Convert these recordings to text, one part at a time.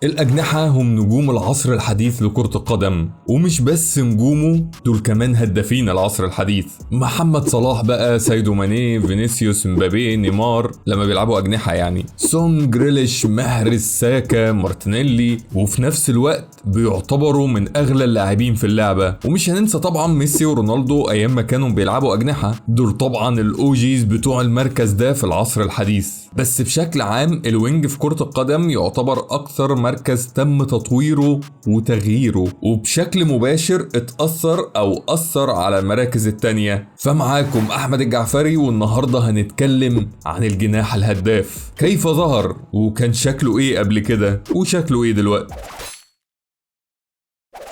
الأجنحة هم نجوم العصر الحديث لكرة القدم، ومش بس نجومه، دول كمان هدافين العصر الحديث. محمد صلاح بقى، سايدو ماني، فينيسيوس، مبابي، نيمار لما بيلعبوا أجنحة يعني، سون، جريليش، محرز، ساكا، مارتينيلي، وفي نفس الوقت بيعتبروا من أغلى اللاعبين في اللعبة. ومش هننسى طبعا ميسي ورونالدو أيام ما كانوا بيلعبوا أجنحة، دول طبعا ال OGs بتوع المركز ده في العصر الحديث. بس بشكل عام ال wing في كرة القدم يعتبر أكثر مركز تم تطويره وتغييره، وبشكل مباشر اتأثر أو أثر على المراكز التانية. فمعاكم أحمد الجعفري، والنهاردة هنتكلم عن الجناح الهداف، كيف ظهر وكان شكله إيه قبل كده وشكله إيه دلوقتي.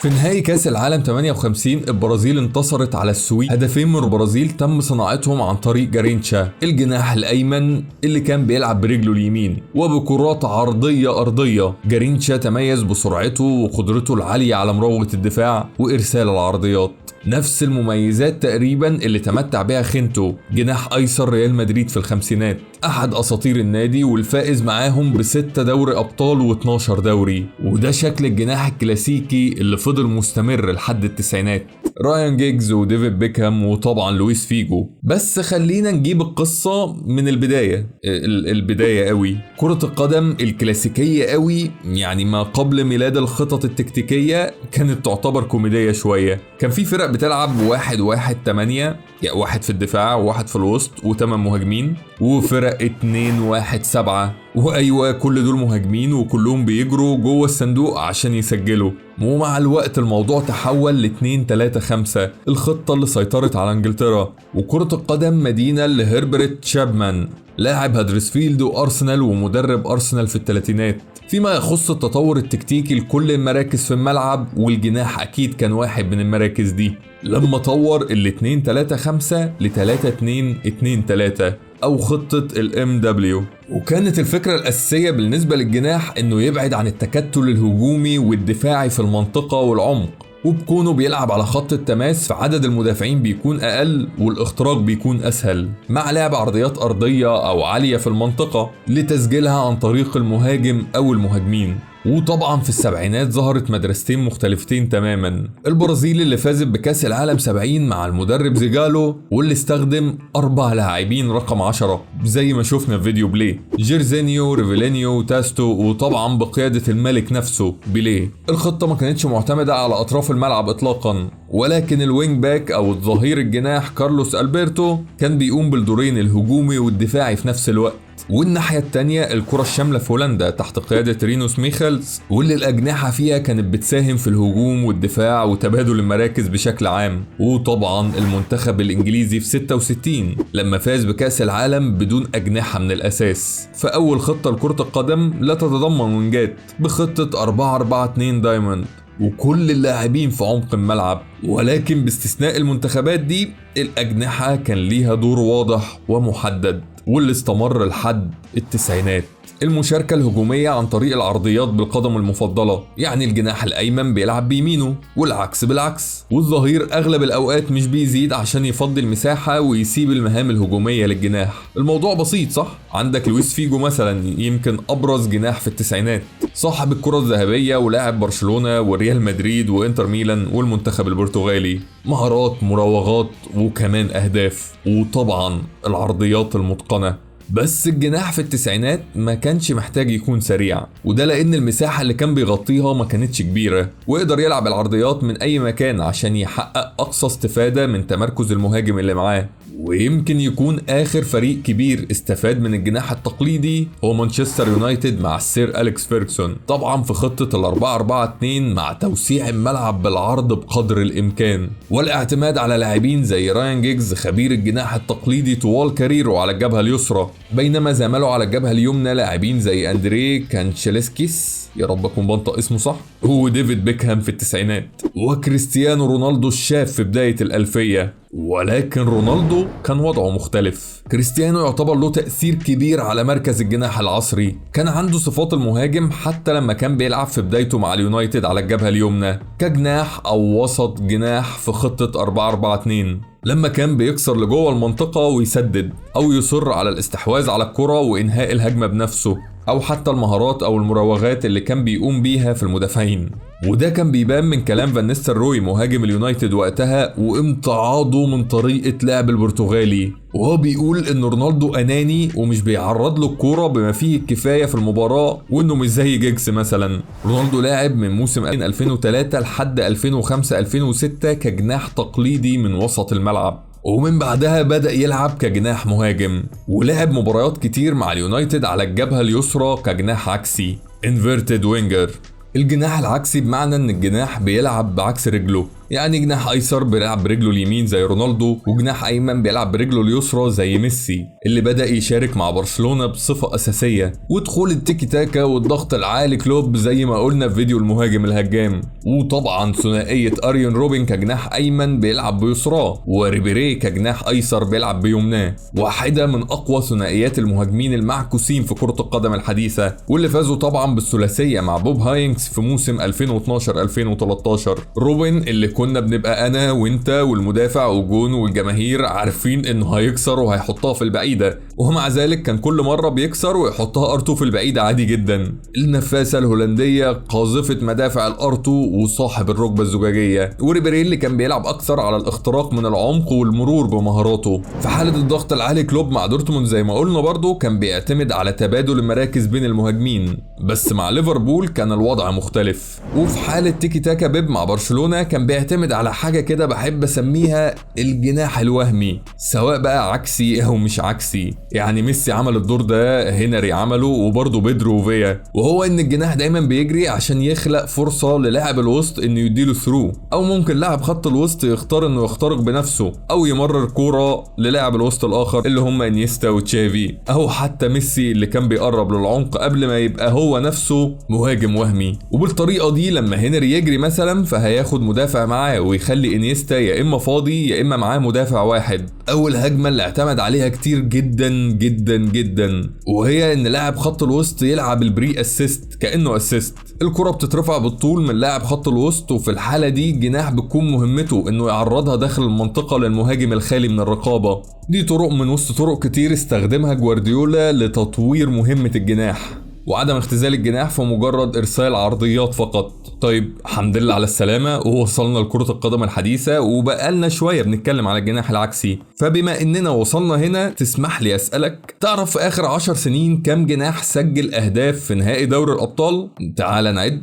في نهائي كاس العالم 58 البرازيل انتصرت على السويد، هدفين من البرازيل تم صناعتهم عن طريق جارينشا الجناح الايمن اللي كان بيلعب برجله اليمين، وبكرات عرضية ارضية. جارينشا تميز بسرعته وقدرته العالية على مراوغه الدفاع وارسال العرضيات، نفس المميزات تقريبا اللي تمتع بها خينتو جناح ايسر ريال مدريد في الخمسينات، احد اساطير النادي والفائز معاهم ب6 دوري ابطال و12 دوري. وده شكل الجناح الكلاسيكي اللي فضل مستمر لحد التسعينات، رايان جيجز وديفيد بيكهام وطبعا لويس فيجو. بس خلينا نجيب القصة من البداية، البداية قوي. كرة القدم الكلاسيكية قوي، يعني ما قبل ميلاد الخطط التكتيكية، كانت تعتبر كوميدية شوية. كان في فرق بتلعب 1-1-8، يعني واحد في الدفاع وواحد في الوسط و8 مهاجمين، وفرق 2-1-7، وايوة كل دول مهاجمين وكلهم بيجروا جوه الصندوق عشان يسجلوا. ومع الوقت الموضوع تحول ل 2-3-5، الخطة اللي سيطرت على انجلترا. وكرة القدم مدينة لهربرت تشابمان لاعب هدرسفيلد وارسنال ومدرب ارسنال في الثلاثينات. فيما يخص التطور التكتيكي لكل المراكز في الملعب، والجناح اكيد كان واحد من المراكز دي، لما طور ال 2-3-5 ل 3-2-2-3 او خطة ال MW. وكانت الفكرة الأساسية بالنسبة للجناح انه يبعد عن التكتل الهجومي والدفاعي في المنطقة والعمق، وبكونه بيلعب على خط التماس فعدد المدافعين بيكون أقل والاختراق بيكون أسهل، مع لعب عرضيات أرضية أو عالية في المنطقة لتسجيلها عن طريق المهاجم أو المهاجمين. وطبعا في السبعينات ظهرت مدرستين مختلفتين تماما، البرازيل اللي فازت بكاس العالم 70 مع المدرب زيجالو، واللي استخدم 4 لاعبين رقم 10 زي ما شفنا في فيديو بيليه، جيرزينيو، ريفيلينيو، تاستو، وطبعا بقيادة الملك نفسه بيليه. الخطة ما كانتش معتمدة على أطراف الملعب إطلاقا، ولكن ال wing back أو الظهير الجناح كارلوس ألبرتو كان بيقوم بالدورين الهجومي والدفاعي في نفس الوقت. والناحية التانية الكرة الشاملة في هولندا تحت قيادة رينوس ميخلز، واللي الأجنحة فيها كانت بتساهم في الهجوم والدفاع وتبادل المراكز بشكل عام. وطبعا المنتخب الإنجليزي في 66 لما فاز بكأس العالم بدون أجنحة من الأساس، فأول خطة لكرة القدم لا تتضمن وينجات، بخطة 4-4-2 diamond وكل اللاعبين في عمق الملعب. ولكن باستثناء المنتخبات دي الأجنحة كان ليها دور واضح ومحدد، واللي استمر لحد التسعينات. المشاركة الهجومية عن طريق العرضيات بالقدم المفضلة، يعني الجناح الأيمن بيلعب بيمينه والعكس بالعكس، والظهير أغلب الأوقات مش بيزيد عشان يفضي المساحة ويسيب المهام الهجومية للجناح. الموضوع بسيط صح؟ عندك لويس فيجو مثلا، يمكن أبرز جناح في التسعينات، صاحب الكرة الذهبية ولاعب برشلونة وريال مدريد وإنتر ميلان والمنتخب البرتغالي، مهارات، مراوغات، وكمان أهداف، وطبعا العرضيات المتقنة. بس الجناح في التسعينات ما كانش محتاج يكون سريع، وده لأن المساحة اللي كان بيغطيها ما كانتش كبيرة، ويقدر يلعب العرضيات من أي مكان عشان يحقق أقصى استفادة من تمركز المهاجم اللي معاه. ويمكن يكون آخر فريق كبير استفاد من الجناح التقليدي هو مانشستر يونايتد مع السير أليكس فيرجسون، طبعا في خطة 4-4-2 مع توسيع الملعب بالعرض بقدر الإمكان، والاعتماد على لاعبين زي رايان جيجز خبير الجناح التقليدي طوال career ه على الجبهة اليسرى، بينما زماله على الجبهة اليمنى لاعبين زي أندريه كانشيلسكيس، يا رب أكون بنطق اسمه صح، وديفيد بيكهام في التسعينات، وكريستيانو رونالدو الشاب في بداية الألفية. ولكن رونالدو كان وضعه مختلف. كريستيانو يعتبر له تأثير كبير على مركز الجناح العصري، كان عنده صفات المهاجم حتى لما كان بيلعب في بدايته مع اليونايتد على الجبهة اليمنى كجناح أو وسط جناح في خطة 4-4-2، لما كان بيكسر لجوه المنطقة ويسدد أو يصر على الاستحواذ على الكرة وإنهاء الهجمة بنفسه. او حتى المهارات او المراوغات اللي كان بيقوم بيها في المدافعين. وده كان بيبان من كلام فان نيستلروي مهاجم اليونايتد وقتها وامتعاضه من طريقة لعب البرتغالي، وهو بيقول ان رونالدو اناني ومش بيعرض له الكورة بما فيه الكفاية في المباراة، وانه مش زي جيجز مثلا. رونالدو لاعب من موسم 2003 لحد 2005 2006 كجناح تقليدي من وسط الملعب، ومن بعدها بدأ يلعب كجناح مهاجم، ولعب مباريات كتير مع اليونايتد على الجبهة اليسرى كجناح عكسي inverted winger. الجناح العكسي بمعنى ان الجناح بيلعب بعكس رجله، يعني جناح ايسر بيلعب برجله اليمين زي رونالدو، وجناح ايمن بيلعب برجله اليسرى زي ميسي اللي بدأ يشارك مع برشلونة بصفة اساسية. ودخول التيكي تاكا والضغط العالي كلوب زي ما قلنا في فيديو المهاجم الهجام، وطبعا ثنائية اريون روبن كجناح ايمن بيلعب بيسراه، وريبيري كجناح ايسر بيلعب بيمناه، واحدة من اقوى ثنائيات المهاجمين المعكوسين في كرة القدم الحديثة، واللي فازوا طبعا بالثلاثية مع بوب هاينكس في موسم 2012 2013. روبن اللي كنا بنبقى انا وانت والمدافع وجون والجماهير عارفين انه هيكسر وهيحطها في البعيدة، ومع ذلك كان كل مرة بيكسر ويحطها R2 في البعيدة عادي جدا. النفاسه الهولندية قاذفه مدافع ال R2 وصاحب الركبة الزجاجيه، وريبيري اللي كان بيلعب اكثر على الاختراق من العمق والمرور بمهاراته. في حاله الضغط العالي كلوب مع دورتموند زي ما قلنا برضو كان بيعتمد على تبادل المراكز بين المهاجمين، بس مع ليفربول كان الوضع مختلف. وفي حاله تيكي تاكا بيب مع برشلونة كان بيعتمد على حاجة كده بحب اسميها الجناح الوهمي، سواء بقى عكسي او مش عكسي. يعني ميسي عمل الدور ده، هنري عمله، وبرضه بيدرو وفيا، وهو ان الجناح دايما بيجري عشان يخلق فرصة للاعب الوسط انه يديله through، او ممكن لاعب خط الوسط يختار انه يخترق بنفسه او يمرر كورة للاعب الوسط الاخر اللي هم انيستا وتشافي، او حتى ميسي اللي كان بيقرب للعمق قبل ما يبقى هو نفسه مهاجم وهمي. وبالطريقة دي لما هنري يجري مثلا فهياخد مدافع معاه ويخلي انيستا يا اما فاضي يا اما معاه مدافع واحد. اول هجمة اللي اعتمد عليها كتير جدا جدا جدا، وهي ان لاعب خط الوسط يلعب ال pre-assist كانه assist. الكره بتترفع بالطول من لاعب خط الوسط، وفي الحالة دي الجناح بتكون مهمته انه يعرضها داخل المنطقة للمهاجم الخالي من الرقابة. دي طرق من وسط طرق كتير استخدمها جوارديولا لتطوير مهمة الجناح وعدم اختزال الجناح في مجرد ارسال عرضيات فقط. طيب الحمد لله على السلامة، ووصلنا لكرة القدم الحديثة وبقالنا شوية بنتكلم على الجناح العكسي، فبما اننا وصلنا هنا تسمح لي اسألك، تعرف في اخر 10 سنين كم جناح سجل اهداف في نهائي دوري الابطال؟ تعال نعد.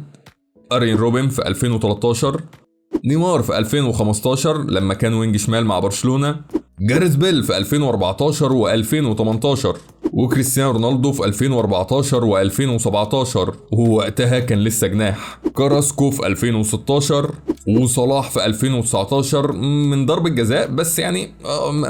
ارين روبن في 2013، نيمار في 2015 لما كان wing شمال مع برشلونة، جاريث بيل في 2014 و2018، وكريستيانو رونالدو في 2014 و2017 وهو وقتها كان لسه جناح، كاراسكو في 2016، وصلاح في 2019 من ضربة جزاء بس يعني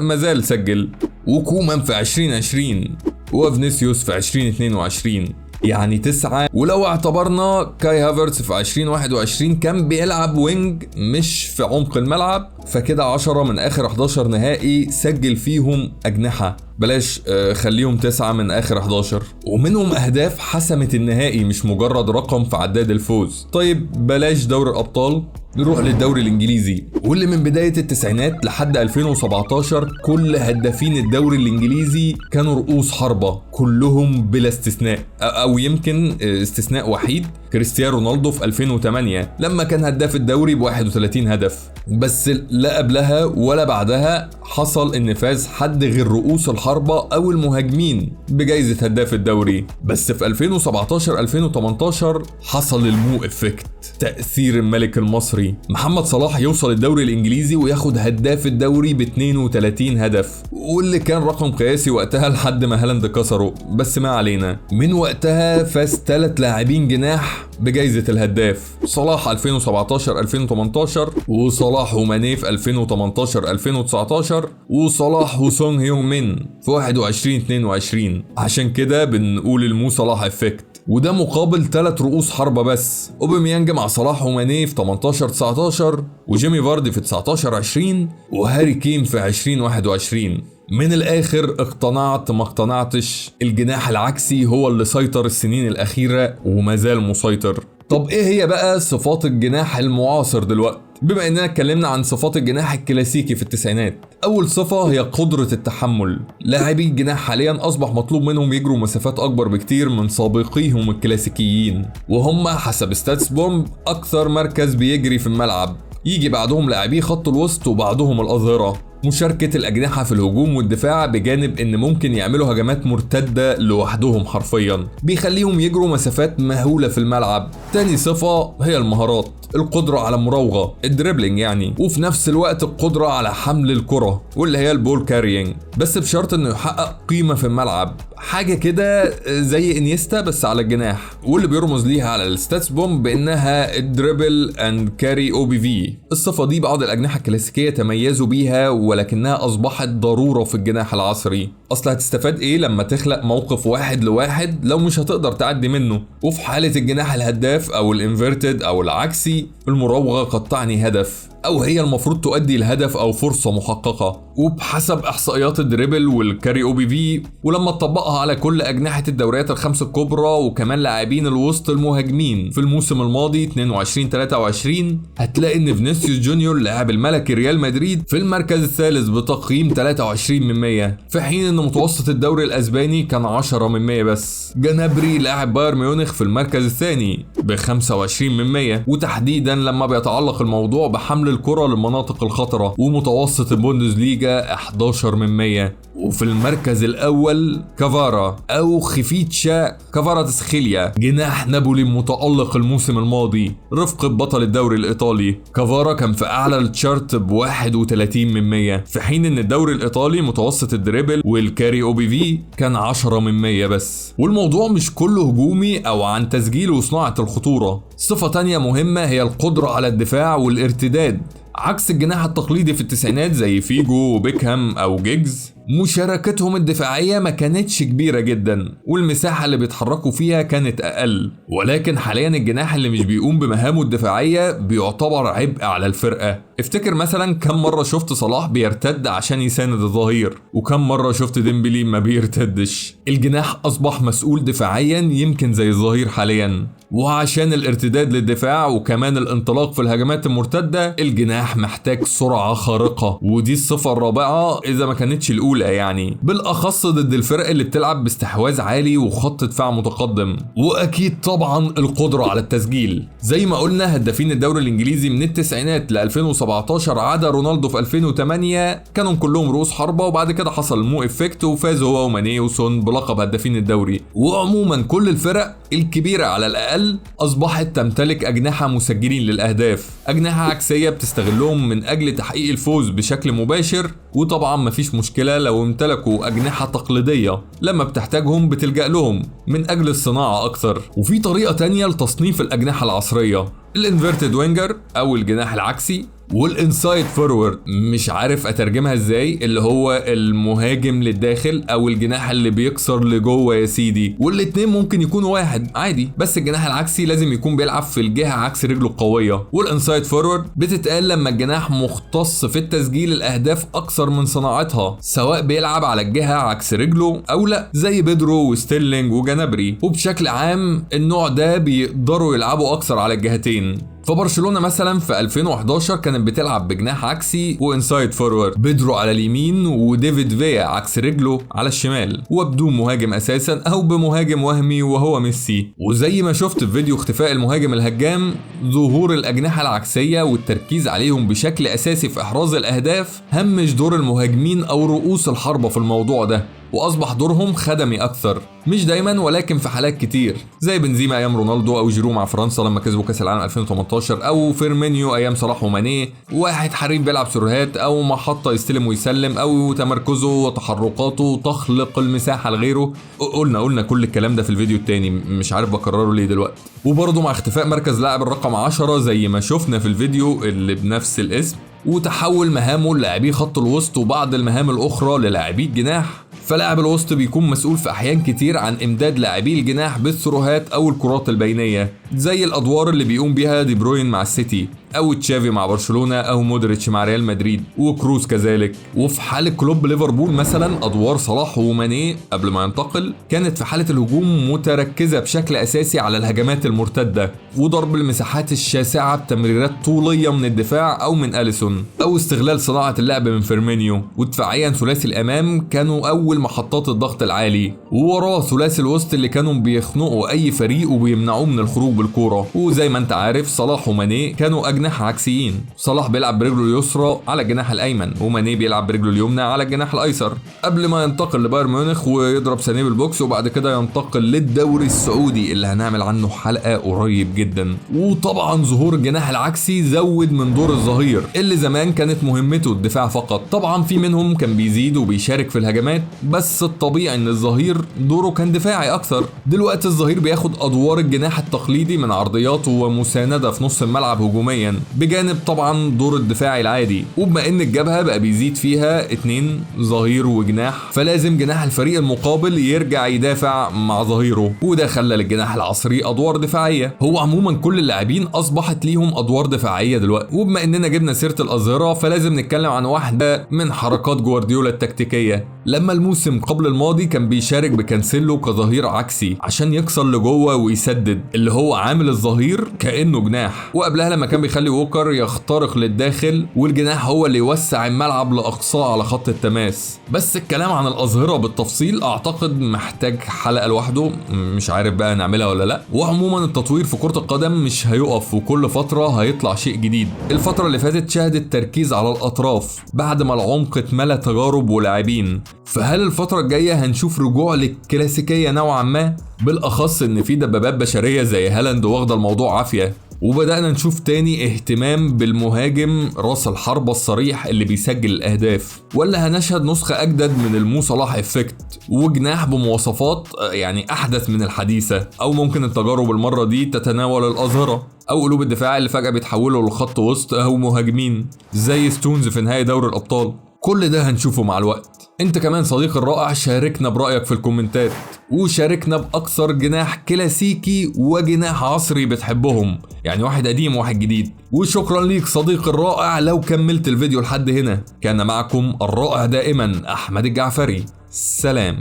مازال سجل، وكومان في 2020، وفينيسيوس في 2022، يعني 9. ولو اعتبرنا كاي هافرتس في 2021 كان بيلعب wing مش في عمق الملعب، فكده 10 من اخر 11 نهائي سجل فيهم اجنحة، بلاش خليهم 9 من اخر 11، ومنهم اهداف حسمت النهائي مش مجرد رقم في عداد الفوز. طيب بلاش دوري الابطال، نروح للدوري الانجليزي، واللي من بداية التسعينات لحد 2017 كل هدافين الدوري الانجليزي كانوا رؤوس حربة كلهم بلا استثناء، او يمكن استثناء وحيد كريستيانو رونالدو في 2008 لما كان هداف الدوري ب 31 هدف، بس لا قبلها ولا بعدها حصل ان فاز حد غير رؤوس الحربة او المهاجمين بجائزة هداف الدوري. بس في 2017 2018 حصل ال Mo effect، تأثير الملك المصري محمد صلاح يوصل الدوري الانجليزي وياخد هداف الدوري ب 32 هدف، واللي كان رقم قياسي وقتها لحد ما هالاند كسره، بس ما علينا. من وقتها فاز 3 لاعبين جناح بجائزة الهداف، صلاح 2017 2018، وصلاح وماني في 2018 2019، وصلاح وسون هيونغ مين في 21 22. عشان كده بنقول ال Mo صلاح effect، وده مقابل 3 رؤوس حربة بس، اوباميانج مع صلاح وماني في 18 19، وجيمي فاردي في 19 20، وهاري كين في 20 21. من الاخر اقتنعت ما اقتنعتش، الجناح العكسي هو اللي سيطر السنين الاخيرة وما زال مسيطر. طب ايه هي بقى صفات الجناح المعاصر دلوقتي؟ بما اننا اتكلمنا عن صفات الجناح الكلاسيكي في التسعينات، اول صفة هي قدرة التحمل. لاعبي الجناح حاليا اصبح مطلوب منهم يجروا مسافات اكبر بكتير من سابقيهم الكلاسيكيين، وهم حسب StatsBomb اكثر مركز بيجري في الملعب، يجي بعدهم لاعبي خط الوسط وبعدهم الاظهرة. مشاركة الأجنحة في الهجوم والدفاع، بجانب إن ممكن يعملوا هجمات مرتدة لوحدهم حرفيا، بيخليهم يجروا مسافات مهولة في الملعب. تاني صفة هي المهارات، القدرة على المراوغة، ال dribbling يعني، وفي نفس الوقت القدرة على حمل الكرة واللي هي ال ball carrying، بس بشرط إنه يحقق قيمة في الملعب، حاجة كده زي انيستا بس على الجناح، واللي بيرمز ليها على ال StatsBomb بانها ال dribble and carry OBV. الصفة دي بعض الأجنحة الكلاسيكية تميزوا بيها، ولكنها أصبحت ضرورة في الجناح العصري. أصل هتستفاد إيه لما تخلق موقف واحد لواحد لو مش هتقدر تعدي منه؟ وفي حالة الجناح الهداف أو ال inverted أو العكسي، المراوغة قد تعني هدف، أو هي المفروض تؤدي لهدف أو فرصة محققة. وبحسب إحصائيات ال dribble وال carry OBV، ولما تطبقها على كل أجنحة الدوريات الخمس الكبرى وكمان لاعبين الوسط المهاجمين في الموسم الماضي 22-23، هتلاقي إن فينيسيوس جونيور لاعب الملكي ريال مدريد في المركز الثالث بتقييم 23 من 100، في حين إن متوسط الدوري الأسباني كان 10 من 100 بس. جنابري لاعب بايرن ميونخ في المركز الثاني ب 25 من 100، وتحديدا لما بيتعلق الموضوع بحمل الكرة للمناطق الخطرة، ومتوسط البوندسليجا 11 من 100. وفي المركز الأول كافارا أو خفيتشا كفاراتسخيليا، جناح نابولي المتألق الموسم الماضي رفقة بطل الدوري الإيطالي. كافارا كان في أعلى ال chart ب 31 من 100، في حين إن الدوري الإيطالي متوسط ال dribble وال carry OBV كان 10 من 100 بس. والموضوع مش كله هجومي أو عن تسجيل وصناعة الخطورة. صفة تانية مهمة هي القدرة على الدفاع والارتداد. عكس الجناح التقليدي في التسعينات زي فيجو وبيكهام أو جيجز، مشاركتهم الدفاعية ما كانتش كبيرة جدا، والمساحة اللي بيتحركوا فيها كانت أقل. ولكن حاليا الجناح اللي مش بيقوم بمهامه الدفاعية بيعتبر عبء على الفرقة. افتكر مثلا كم مرة شفت صلاح بيرتد عشان يساند الظهير، وكم مرة شفت ديمبلي ما بيرتدش. الجناح أصبح مسؤول دفاعيا يمكن زي الظهير حاليا، وعشان الارتداد للدفاع وكمان الانطلاق في الهجمات المرتدة الجناح محتاج سرعة خارقة، ودي الصفة الرابعة إذا ما كانتش الأولى يعني، بالأخص ضد الفرق اللي بتلعب باستحواذ عالي وخط دفاع متقدم. وأكيد طبعا القدرة على التسجيل، زي ما قلنا هدافين الدوري الإنجليزي من التسعينات ل 2017 عدا رونالدو في 2008 كانوا كلهم رؤوس حربة، وبعد كده حصل Mo effect وفاز هو وماني وسون بلقب هدافين الدوري. وعموما كل الفرق الكبيرة على الأقل أصبحت تمتلك أجنحة مسجلين للأهداف، أجنحة عكسية بتستغلهم من أجل تحقيق الفوز بشكل مباشر. وطبعا مفيش مشكلة لو امتلكوا أجنحة تقليدية، لما بتحتاجهم بتلجأ لهم من أجل الصناعة أكثر. وفي طريقة تانية لتصنيف الأجنحة العصرية، ال inverted winger أو الجناح العكسي، وال inside forward، مش عارف اترجمها ازاي، اللي هو المهاجم للداخل او الجناح اللي بيكسر لجوه يا سيدي. والاتنين ممكن يكونوا واحد عادي، بس الجناح العكسي لازم يكون بيلعب في الجهة عكس رجله القوية. وال inside forward بتتقال لما الجناح مختص في التسجيل الاهداف اكثر من صناعتها، سواء بيلعب على الجهة عكس رجله او لا، زي بيدرو وستيرلينج وجنابري. وبشكل عام النوع ده بيقدروا يلعبوا اكثر على الجهتين. فبرشلونة مثلا في 2011 كانت بتلعب بجناح عكسي و inside forward، بيدرو على اليمين وديفيد فيا عكس رجله على الشمال، وبدون مهاجم اساسا او بمهاجم وهمي وهو ميسي. وزي ما شفت في فيديو اختفاء المهاجم الهجام، ظهور الاجنحة العكسية والتركيز عليهم بشكل اساسي في احراز الاهداف همش دور المهاجمين او رؤوس الحربة في الموضوع ده، واصبح دورهم خدمي اكثر، مش دايما ولكن في حالات كتير، زي بنزيما ايام رونالدو، او جيرو مع فرنسا لما كسبوا كاس العالم 2018، او فيرمينيو ايام صلاح وماني. واحد حريف بيلعب سيرهات او محطة يستلم ويسلم، او تمركزه وتحركاته تخلق المساحة لغيره. قلنا كل الكلام ده في الفيديو التاني، مش عارف بكرره ليه دلوقتي. وبرضه مع اختفاء مركز لاعب الرقم 10 زي ما شفنا في الفيديو اللي بنفس الاسم، وتحول مهامه للاعبي خط الوسط وبعض المهام الاخرى للاعبي الجناح، فلاعب الوسط بيكون مسؤول في احيان كتير عن امداد لاعبي الجناح بالثروهات او الكرات البينية، زي الادوار اللي بيقوم بيها دي بروين مع السيتي. او تشافي مع برشلونة او مودريتش مع ريال مدريد وكروز كذلك. وفي حالة كلوب ليفربول مثلا ادوار صلاح وماني قبل ما ينتقل كانت في حالة الهجوم متركزة بشكل اساسي على الهجمات المرتدة وضرب المساحات الشاسعة بتمريرات طولية من الدفاع او من اليسون او استغلال صناعة اللعب من فيرمينيو. ودفاعيا ثلاثي الامام كانوا اول محطات الضغط العالي، ووراه ثلاثي الوسط اللي كانوا بيخنقوا اي فريق وبيمنعوه من الخروج بالكورة. وزي ما انت عارف صلاح وماني كانوا اجنحة عكسيين، صلاح بيلعب برجله اليسرى على الجناح الايمن وماني بيلعب برجله اليمنى على الجناح الايسر، قبل ما ينتقل لبايرن ميونخ ويضرب سانيه بالبوكس وبعد كده ينتقل للدوري السعودي اللي هنعمل عنه حلقة قريب جدا. وطبعا ظهور الجناح العكسي زود من دور الظهير اللي زمان كانت مهمته الدفاع فقط. طبعا في منهم كان بيزيد وبيشارك في الهجمات، بس الطبيعي ان الظهير دوره كان دفاعي اكثر. دلوقتي الظهير بياخد ادوار الجناح التقليدي من عرضيات ومسانده في نص الملعب هجوميا، بجانب طبعا دور الدفاعي العادي. وبما ان الجبهة بقى بيزيد فيها 2 ظهير وجناح، فلازم جناح الفريق المقابل يرجع يدافع مع ظهيره، وده خلى للجناح العصري ادوار دفاعية. هو عموما كل اللاعبين اصبحت ليهم ادوار دفاعية دلوقتي. وبما اننا جبنا سيره الاظهرة فلازم نتكلم عن واحدة من حركات جوارديولا التكتيكيه. لما الموسم قبل الماضي كان بيشارك بكانسيلو كظهير عكسي عشان يكسر لجوه ويسدد، اللي هو عامل الظهير كانه جناح. وقبلها لما كان بيخلي ووكر يخترق للداخل والجناح هو اللي يوسع الملعب لاقصاه على خط التماس. بس الكلام عن الاظهرة بالتفصيل اعتقد محتاج حلقة لوحده، مش عارف بقى نعملها ولا لا. وعموما التطوير في كره القدم مش هيقف، وكل فترة هيطلع شيء جديد. الفترة اللي فاتت شهدت تركيز على الاطراف بعد ما العمق اتملى تجارب ولاعبين، فهل الفترة الجاية هنشوف رجوع للكلاسيكية نوعا ما؟ بالأخص إن في دبابات بشرية زي هالاند واخدة الموضوع عافية، وبدأنا نشوف تاني اهتمام بالمهاجم راس الحربة الصريح اللي بيسجل الأهداف، ولا هنشهد نسخة أجدد من المو صلاح effect وجناح بمواصفات يعني أحدث من الحديثة؟ أو ممكن التجارب المرة دي تتناول الأظهرة أو قلوب الدفاع اللي فجأة بيتحولوا لخط وسط أو مهاجمين زي ستونز في نهائي دوري الأبطال. كل ده هنشوفه مع الوقت. انت كمان صديقي الرائع شاركنا برأيك في الكومنتات، وشاركنا بأكثر جناح كلاسيكي وجناح عصري بتحبهم، يعني واحد قديم وواحد جديد. وشكرا ليك صديقي الرائع لو كملت الفيديو لحد هنا. كان معكم الرائع دائما أحمد الجعفري، سلام.